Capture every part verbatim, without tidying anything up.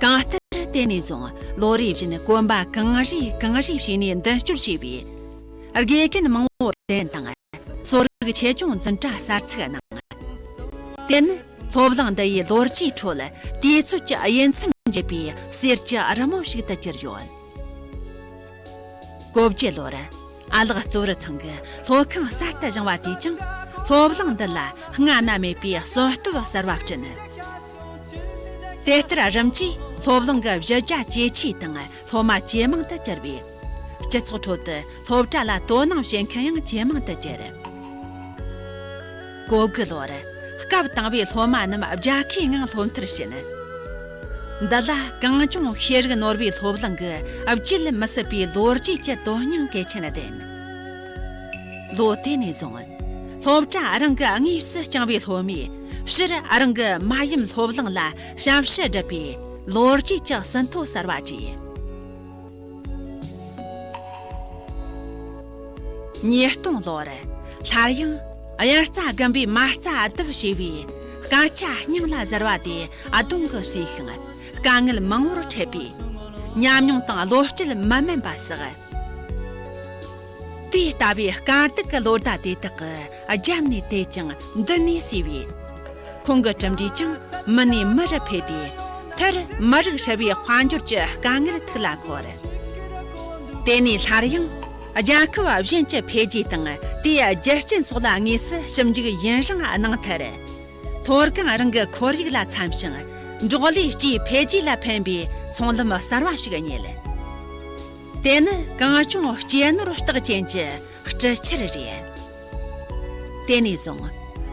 གང་ལྟར་དེ་ནས་བཟུང་ལོ་རེ་བཞིན་གོམ་པ་གང་རེ་གང་རེ་བྱས་ནས་མདུན་སྐྱོད་བྱས་པས། དགེ་རྒན་མང་བོ་གདན་དང་། གསོ་རིག་ཆེད་སྦྱོང་འཛིན་གྲྭ་གསར་ཚུགས་གནང་། དེ་ནི་སློབ་གླིང་འདི་ཡི་ལོ་རྒྱུས་ཁྲོད་དུས་ཚོད་ཀྱི་དབྱེ་མཚམས་འབྱེད་པའི་གསེར་གྱི་རི་མོ་ཞིག་ཏུ་གྱུར་ཡོད། གོ་བརྗེ་ལོར་ཨ་ལགས་གཙོ་བོར་ཚང་གི་སློབ་ཁང་གསར་དུ་བཞེངས་པ་དེས་ཀྱང་སློབ་གླིང་འདི་ལ་སྔ་ན་མེད་པའི་གསོན་སྟོབས་གསར་བ་བསྐྲུན། དེ་ལྟར་རིམ་གྱིས་སློབ་གླིང་གི་གཞི་རྒྱ་ཇེ་ཆེ་དང་སློབ་མ་ཇེ་མང་དུ་གྱུར་བས། སྤྱི་ཚོགས་ཁྲོད་དུ་སློབ་གྲྭ་ལ་དོ་སྣང་བྱེད་མཁན་ཡང་ཇེ་མང་དུ་གྱུར། གོ་དགུ་ལོར་སྐབས་དང་པོའི་སློབ་མ་རྣམས་རྒྱལ་ཁའི་ངང་སློབ་མཐར་ཕྱིན། འདི་ལ་གངས་ལྗོངས་ཤེས་རིག་ནོར་བུའི་སློབ་གླིང་གི་བརྗེད་མི་སྲིད་པའི་ལོ་རྒྱུས་ཀྱི་དོན་སྙིང་གལ་ཆེན་ལྡན། ལོ་དེ་ནས་བཟུང་སློབ་གྲྭ་རང་གི་དངོས་སུ་བསྐྱངས་པའི་སློབ་མས་སྤྱིར་རང་གི་མ་ཡུམ་སློབ་གླིང་ལ་ཞབས་ཕྱི་བསྒྲུབས་པའི་ལོ་རྒྱུས་ཀྱི་ཟིན་ཐོ་གསར་བ་བྲིས། ཉིས་སྟོང་ལོར་སླར་ཡང་དབྱར་རྩྭ་དགུན་པའི་མ་རྩ་བསྡུ་ཞེས་པའི་སྐད་ཆ་སྙིང་ལ་གཟེར་བ་དེ་གདོང་གིས་བསུས་ཤིང་དཀའ་ངལ་མང་བོར་འཕྲད་པས། ཉམས་མྱོང་དང་བློ་སྐྱེད་མི་དམན་པ་བསགས། དེ་ལྟ་བུའི་དཀའ་སྡུག་གི་ལོ་ཟླ་དེ་དག་གི་རྒྱབ་ནས་དེད་ཅིང་མདུན་ནས་བསུས་པས། ཁོང་གི་གྲུབ་འབྲས་ཀྱང་མི་ནས་མི་རུ་འཕེལ་ཏེ། མཐར་མི་རིགས་ཧྲིལ་བོའི་དཔལ་འབྱོར་གྱི་དཀའ་ངལ་ཐུགས་ལ་འཁོར། དེ་ནས་སླར་ཡང་རྒྱལ་ཁབ་གཞན་གྱི་འཕེལ་རྒྱས་དང་དེའི་རྒྱུ་རྐྱེན་སོགས་ལ་དངོས་སུ་ཞིབ་འཇུག་ཡུན་རིང་གནང་མཐར། མཐོ་སྒང་རང་གི་ཁོར་ཡུག་ལ་འཚམ་ཞིང་། འབྲོག་ལས་སྤྱིའི་འཕེལ་རྒྱས་ལ་ཕན་པའི་ཚོང་ལམ་གསར་བ་ཞིག་རྙེད། དེ་ནི་གངས་ལྗོངས་སྐྱེས་ནོར་རྟགས་ཅན་གྱི་སྤྲུལ་ཆར་རེད། དེ་ནས་བཟུང་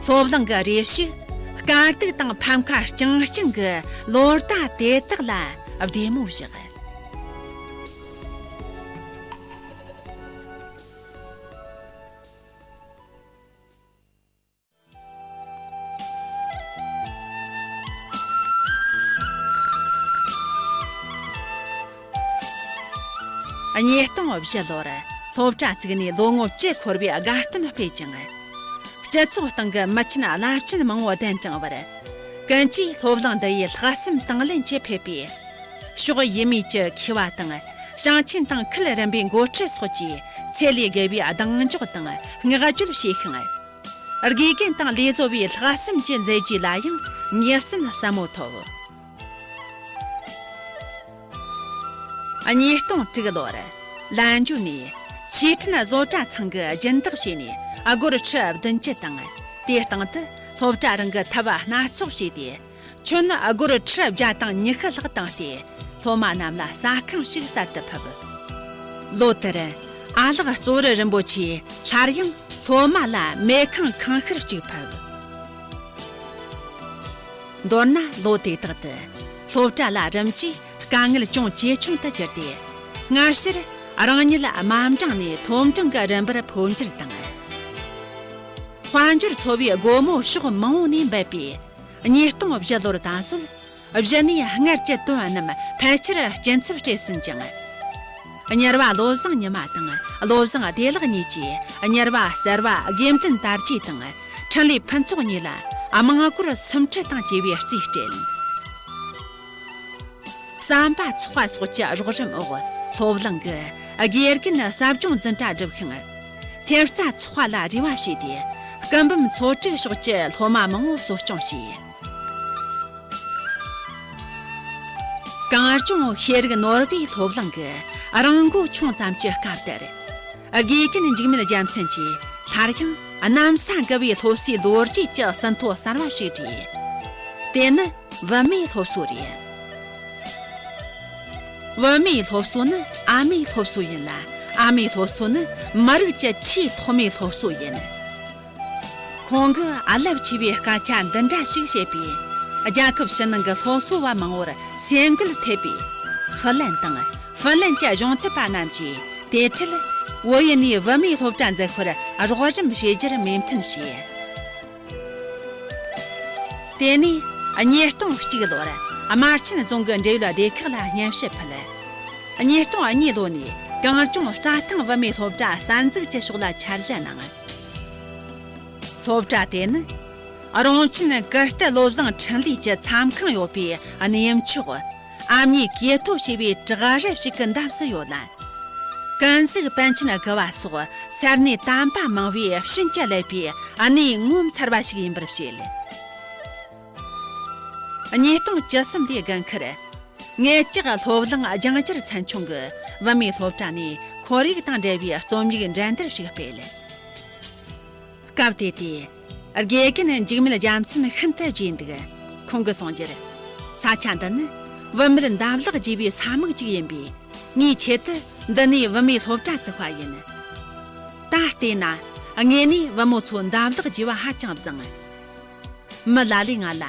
སློབ་གླིང་གི་རེ་ཞིག་དཀའ་སྡུག་དང་ཕམ་ཁ་རྐྱང་རྐྱང་གི་ལོ་ཟླ་དེ་དག་ལ་བདེ་མོ་བཞག། ཉིས་སྟོང་བཞི་ལོར་སློབ་གྲྭ་བཙུགས་ནས་ལོ་ངོ་བཅུ་འཁོར་བའི་དགའ་སྟོན་སྤེལ་ཅིང་། སྤྱི་ཚོགས་སྟེང་གི་མི་ཆེན་རླབས་ཆེན་མང་བོ་གདན་དྲངས་པར། ཀུན་གྱིས་སློབ་གླིང་འདི་ཡི་ལྷག་བསམ་དང་ལེན་གྱིས་ཕེབས་པས། ཕྱོགས་ཡས་མས་ཀྱི་མཁས་པ་དང་ཞིང་ཆེན་དང་ཁུལ་རིམ་པའི་འགོ་ཁྲིད་སོགས་ཀྱིས་ཚད་ལས་བརྒལ་བའི་གདེང་འཇོག་དང་བསྔགས་བརྗོད་བྱས་ཤིང་། དགེ་རྒན་དང་ལས་བཟོ་བའི་ལྷག་བསམ་གྱི་མཛད་རྗེས་ལ་ཡང་ངེས་གསལ་ཟབ་མོ་ཐོབ། ཉིས་སྟོང་དྲུག་ལོར་ལན་ཇུ་ནས་ཆུས་ཁྲིན་བཟོ་གྲྭ་ཚང་གིས་སྦྱིན་བདག་བྱས་ནས་སྒོར་ཁྲི་བདུན་ཅུ་དང་། དེའི་སྟེང་དུ་སློབ་གྲྭ་རང་གི་ཐབ་སྣ་ཚོགས་བྱས་ཏེ། ཁྱོན་སྒོར་ཁྲི་བརྒྱ་དང་ཉི་ཤུ་ལྷག་བཏང་སྟེ། སློབ་མ་རྣམས་ལ་ཟ་ཁང་ཞིག་གསར་དུ་ཕུབ། ལོ་དེར་ཨ་ལགས་གཙོ་བོར་རིན་པོ་ཆེས་སླར་ཡང་སློབ་མ་ལ་མེ་ཁང་ཁང་ཤར་གཅིག་ཕུལ། མདོར་ན་ལོ་དེ་དག་ཏུ་སློབ་གྲྭ་ལ་རིམ་གྱིས་དཀའ་ངལ་ཅུང་ཇེ་ཆུང་དུ་གྱུར་ཏེ། སྔ་ཕྱིར་རང་ཉིད་དམའ་འབྲིང་ནས་མཐོ་འབྲིང་གི་རིམ་པར་འཕོ་འགྱུར་དང་། དཔལ་འབྱོར་འཚོ་བའི་སྒོ་མོ་ཕྱོགས་མང་བོ་ནས་འབད་པས། ཉིས་སྟོང་བཞི་ལོར་ད་གཟོད་གཞི་ནས་སྔར་གྱི་དོན་རྣམས་ཕལ་ཆེར་སྐྱིན་ཚབ་སྤྲད་ཟིན་ཅིང་། གཉེར་བ་བློ་བཟང་ཉི་མ་དང་བློ་བཟང་བདེ་ལེགས་གཉིས་ཀྱིས་གཉེར་བ་གསར་བ་དགེ་འདུན་དར་རྒྱས་དང་འཕྲིན་ལས་ཕུན་ཚོགས་གཉིས་ལ་དམངས་སྒོར་སུམ་ཁྲི་དང་བཅས་པའི་རྩིས་སྤྲད། བསམ་པ་ཚོགས་པ་སོགས་ཀྱི་རོགས་རམ་འོག་སློབ་གླིང་གི་དགེ་རྒན་ཟབ་སྦྱོང་འཛིན་གྲྭ་བསྒྲུབས་ཤིང་། ཐེབས་རྩ་ཚོགས་པ་ལ་རེ་བ་བྱས་ཏེ། སྐུ་འབུམ་ཚོ་དྲུག་ཕྱོགས་ཀྱི་སློབ་མ་མང་བོ་གསོ་སྐྱོང་བྱས། གངས་ལྗོངས་ཤེས་རིག་ནོར་བུའི་སློབ་གླིང་གི་རང་མགོ་ཆུང་ཙམ་གྱི་སྐབས་དེར། དགེ་རྒན་འཇིགས་མེད་རྒྱལ་མཚན་གྱིས་སླར་ཡང་གནམ་ས་འགུལ་བའི་སློབ་གསོའི་ལོ་རྒྱུས་ཀྱི་ཟིན་ཐོ་གསར་བ་ཞིག་བྲིས། དེ་ནི་བུད་མེད་སློབ་གསོ་རེད། བུད་མེད་སློབ་གསོ་ནི་ཨ་མའི་སློབ་གསོ་ཡིན་ལ། ཨ་མའི་སློབ་གསོ་ནི་མི་རིགས་ཀྱི་ཆེས་ཐོག་མའི་སློབ་གསོ་ཡིན། ཁོང་གིས་རླབས་ཆེ་བའི་སྐད་ཆ་འདི་འདྲ་ཞིག་བཤད་པས། རྒྱལ་ཁབ་ཕྱི་ནང་གི་སློབ་གསོ་བ་མང་བོར་སེམས་འགུལ་ཐེབས་པས། ཧྥི་ལན་དང་ཧྥིན་ལན་གྱི་གཞུང་ཚབ་པ་རྣམས་ཀྱིས་དེ་འཕྲལ་བོད་ཡུལ་ནས་བུད་མེད་སློབ་གྲྭ་འཛུགས་པར་རོགས་རམ་བྱེད་རྒྱུར་མོས་མཐུན་བྱས། དེ་ནས་ཉིས་སྟོང་གཅིག་ལོར་རྨ་ཆེན་རྫོང་གི་འབྲེལ་ཡོད་སྡེ་ཁག་ལ་སྙན་ཞུ་ཕུལ། ཉིས་སྟོང་གཉིས་ལོ་ནས་གངས་ལྗོངས་རྩྭ་ཐང་བུད་མེད་སློབ་གྲྭ་གསར་འཛུགས་ཀྱི་ཕྱོགས་ལ་འཆར་གཞི་གནང་། སློབ་གྲྭ་དེ་ནི་རོང་ཆེན་ཀིརྟི་བློ་བཟང་འཕྲིན་ལས་ཀྱི་མཚམས་ཁང་ཡོད་པའི་གནས་མཆོག་ ཨ་མྱེས་ཀྱེ་ཐོ་ཞེས་པའི་བྲག་རི་ཞིག་གི་འདབས་སུ་ཡོད་ལ། ཀུན་གཟིགས་པཎ་ཆེན་དགུ་བ་སོགས་ས་གནས་དམ་པ་མང་བོས་བྱིན་གྱིས་བརླབས་པའི་གནས་ངོ་མཚར་བ་ཞིག་ཡིན་པར་བཤད། ཉིས་སྟོང་བཅུ་གསུམ་ལོའི་དགུན་ཁར། ངེད་ཅག་སློབ་གླིང་རྒྱང་བསྐྱར་ཚན་ཆུང་གི་བུད་མེད་སློབ་གྲྭ་ནས་ཁོར་ཡུག་དང་འབྲེལ་བའི་རྩོམ་ཡིག་འགྲན་བསྡུར་ཞིག་སྤེལ། སྐབས་དེ་དུས། དགེ་རྒན་འཇིགས་མེད་རྒྱལ་མཚན་ཤིན་ཏུ་དགྱེས་འདུག། ཁོང་གིས་གསུངས་རྒྱུར། ས་ཆ་འདི་ནི་བུད་མེད་འདམ་ལག་རྒྱས་པའི་ས་མིག་ཅིག་ཡིན་པས། ངས་ཆེད་དུ་འདི་ནས་བུད་མེད་སློབ་གྲྭ་བཙུགས་པ་ཡིན། ད་བལྟས་ན། དངོས་གནས་བུ་མོ་ཚོ་འདམ་ལག་རྒྱས་པ་ཧ་ཅང་བཟང་། མི་ལ་ལས་ང་ལ།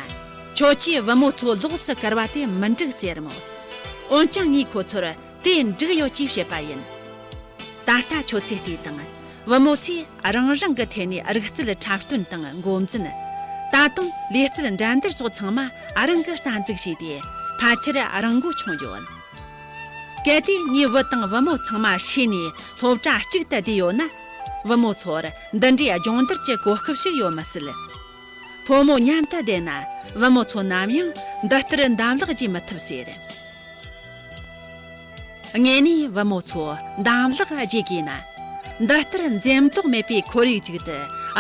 ཁྱོད་ཀྱིས་བུ་མོ་ཚོ་ལོགས་སུ་བཀར་བ་དེ་མི་འགྲིག་ཟེར་མོད། འོན་ཀྱང་ངས་ཁོ་ཚོར་དེ་འགྲིག་ཡོད་ཅེས་བཤད་པ་ཡིན། ད་ལྟ་ཁྱོད་ཚོས་བལྟས་དང་། བུ་མོ་ཚོས་རང་རང་གི་ཐད་ནས་རིག་རྩལ་འཁྲབ་སྟོན་དང་འགོ་འཛིན། ད་དུང་ལས་རྩལ་འགྲན་བསྡུར་སོགས་ཚང་མ་རང་གིས་རྩ་འཛུགས་བྱས་ཏེ། ཕལ་ཆེར་རང་མགོ་ཆུང་ཡོད། གལ་ཏེ་ངའི་བུ་དང་བུ་མོ་ཚང་མ་ཤེས་ནས་སློབ་གྲྭ་གཅིག་ཏུ་བསྡུས་ཡོད་ན། བུ་མོ་ཚོར་འདི་འདྲའི་སྦྱོང་བརྡར་གྱི་གོ་སྐབས་ཤིག་ཡོད་མི་སྲིད། ཕོ་མོ་མཉམ་དུ་བསྡད་ན། བུ་མོ་ཚོ་ནམ་ཡང་འདི་ལྟར་འདམ་ལག་རྒྱས་མི་ཐུབ་ཟེར། དངོས་གནས་བུ་མོ་ཚོ་འདམ་ལག་རྒྱས་དགོས་ན། འདི་ལྟར་འཛེམ་དོགས་མེད་པའི་ཁོར་ཡུག་ཅིག་ཏུ་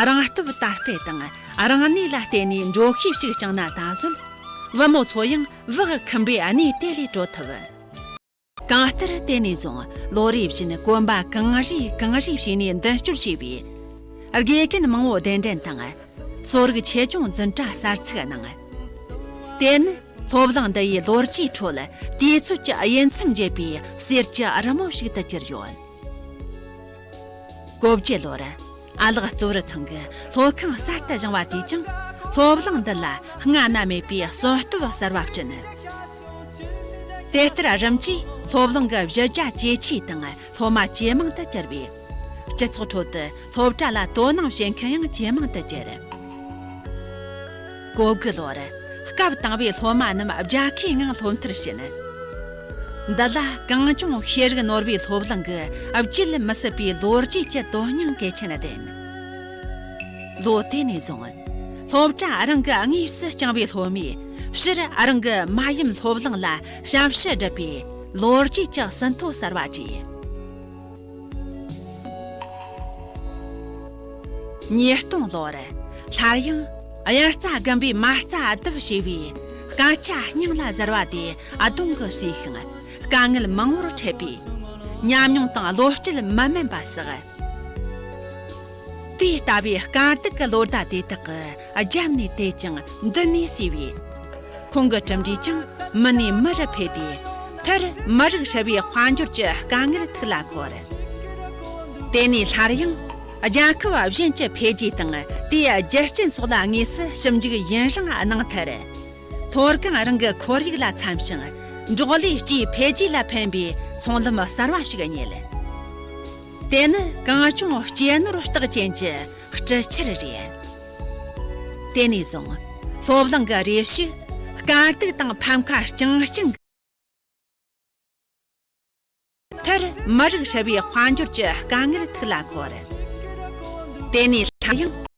རང་སྟོབས་དར་སྤེལ་དང་རང་ནུས་ལ་བརྟེན་ནས་འགྲོ་ཤེས་ཤིག་བསྐྱངས་ན་ད་གཟོད། བུ་མོ་ཚོ་ཡང་བག་འཁུམས་པའི་གནས་དེ་ལས་གྲོལ་ཐུབ། གང་ལྟར་དེ་ནས་བཟུང་ལོ་རེ་བཞིན་གོམ་པ་གང་རེ་གང་རེ་བྱས་ནས་མདུན་སྐྱོད་བྱས་པས། དགེ་རྒན་མང་བོ་གདན་འདྲེན་དང་། གསོ་རིག་ཆེད་སྦྱོང་འཛིན་གྲྭ་གསར་ཚུགས་གནང་། དེ་ནི་སློབ་གླིང་འདི་ཡི་ལོ་རྒྱུས་ཁྲོད་དུས་ཚོད་ཀྱི་དབྱེ་མཚམས་འབྱེད་པའི་གསེར་གྱི་རི་མོ་ཞིག་ཏུ་གྱུར་ཡོད། གོ་བརྒྱད་ལོར་ཨ་ལགས་གཙོ་བོར་ཚང་གི་སློབ་ཁང་གསར་དུ་བཞེངས་པ་དེས་ཀྱང་སློབ་གླིང་འདི་ལ་སྔ་ན་མེད་པའི་གསོན་སྟོབས་གསར་བ་བསྐྲུན། དེ་ལྟར་རིམ་གྱིས་སློབ་གླིང་གི་གཞི་རྒྱ་ཇེ་ཆེ་དང་སློབ་མ་ཇེ་མང་དུ་གྱུར་བས། སྤྱི་ཚོགས་ཁྲོད་དུ་སློབ་གྲྭ་ལ་དོ་སྣང་བྱེད་མཁན་ཡང་ཇེ་མང་དུ་གྱུར། གོ་དགུ་ལོར་སྐབས་དང་པོའི་སློབ་མ་རྣམས་རྒྱལ་ཁའི་ངང་སློབ་མཐར་ཕྱིན། འདི་ལ་གངས་ལྗོངས་ཤེས་རིག་ནོར་བུའི་སློབ་གླིང་གི་བརྗེད་མི་སྲིད་པའི་ལོ་རྒྱུས་ཀྱི་དོན་སྙིང་གལ་ཆེན་ལྡན། ལོ་དེ་ནས་བཟུང་སློབ་གྲྭ་རང་གི་དངོས་སུ་བསྐྱངས་པའི་སློབ་མས་ཕྱིར་རང་གི་མ་ཡུམ་སློབ་གླིང་ལ་ཞབས་ཕྱི་བསྒྲུབས་པའི་ལོ་རྒྱུས་ཀྱི་ཟིན་ཐོ་གསར་བ་བྲིས། ཉིས་སྟོང་ལོར་སླར་ཡང་དབྱར་རྩྭ་དགུན་འབུའི་མ་རྩ་བསྡུ་ཞེས་པའི་སྐད་ཆ་སྙིང་ལ་གཟེར་བ་དེ་གདོང་གིས་བསུས་ཤིང་དཀའ་ངལ་མང་བོར་འཕྲད་པས། ཉམས་མྱོང་དང་བློ་སྐྱེད་མི་དམན་པ་བསགས། དེ་ལྟ་བུའི་དཀའ་སྡུག་གི་ལོ་ཟླ་དེ་དག་གི་རྒྱབ་ནས་དེད་ཅིང་མདུན་ནས་བསུས་པས། ཁོང་གི་གྲུབ་འབྲས་ཀྱང་མི་ནས་མི་རུ་འཕེལ་ཏེ། མཐར་མི་རིགས་ཧྲིལ་བོའི་དཔལ་འབྱོར་གྱི་དཀའ་ངལ་ཐུགས་ལ་འཁོར། དེ་ནས་སླར་ཡང་རྒྱལ་ཁབ་གཞན་གྱི་འཕེལ་རྒྱས་དང་དེའི་རྒྱུ་རྐྱེན་སོགས་ལ་དངོས་སུ་ཞིབ་འཇུག་ཡུན་རིང་གནང་མཐར། མཐོ་སྒང་རང་གི་ཁོར་ཡུག་ལ་འཚམ་ཞིང་འབྲོག་ལས་སྤྱིའི་འཕེལ་རྒྱས་ལ་ཕན་པའི་ཚོང་ལམ་གསར་བ་ཞིག་རྙེད། དེ་ནི་གངས་ལྗོངས་སྐྱེས་ནོར་རྟགས་ཅན་གྱི་སྤྲུལ་ཆར་རེད། དེ་ནས་བཟུང་སློབ་གླིང་གི་རེ་ཞིག་དཀའ་སྡུག་དང་ཕམ་ཁ་རྐྱང་རྐྱང་གི། མཐར་མི་རིགས་ཧྲིལ་བོའི་དཔལ་འབྱོར་གྱི་དཀའ་ངལ་ཐུགས་ལ་འཁོར། དེ་ནས་སླར་ཡང་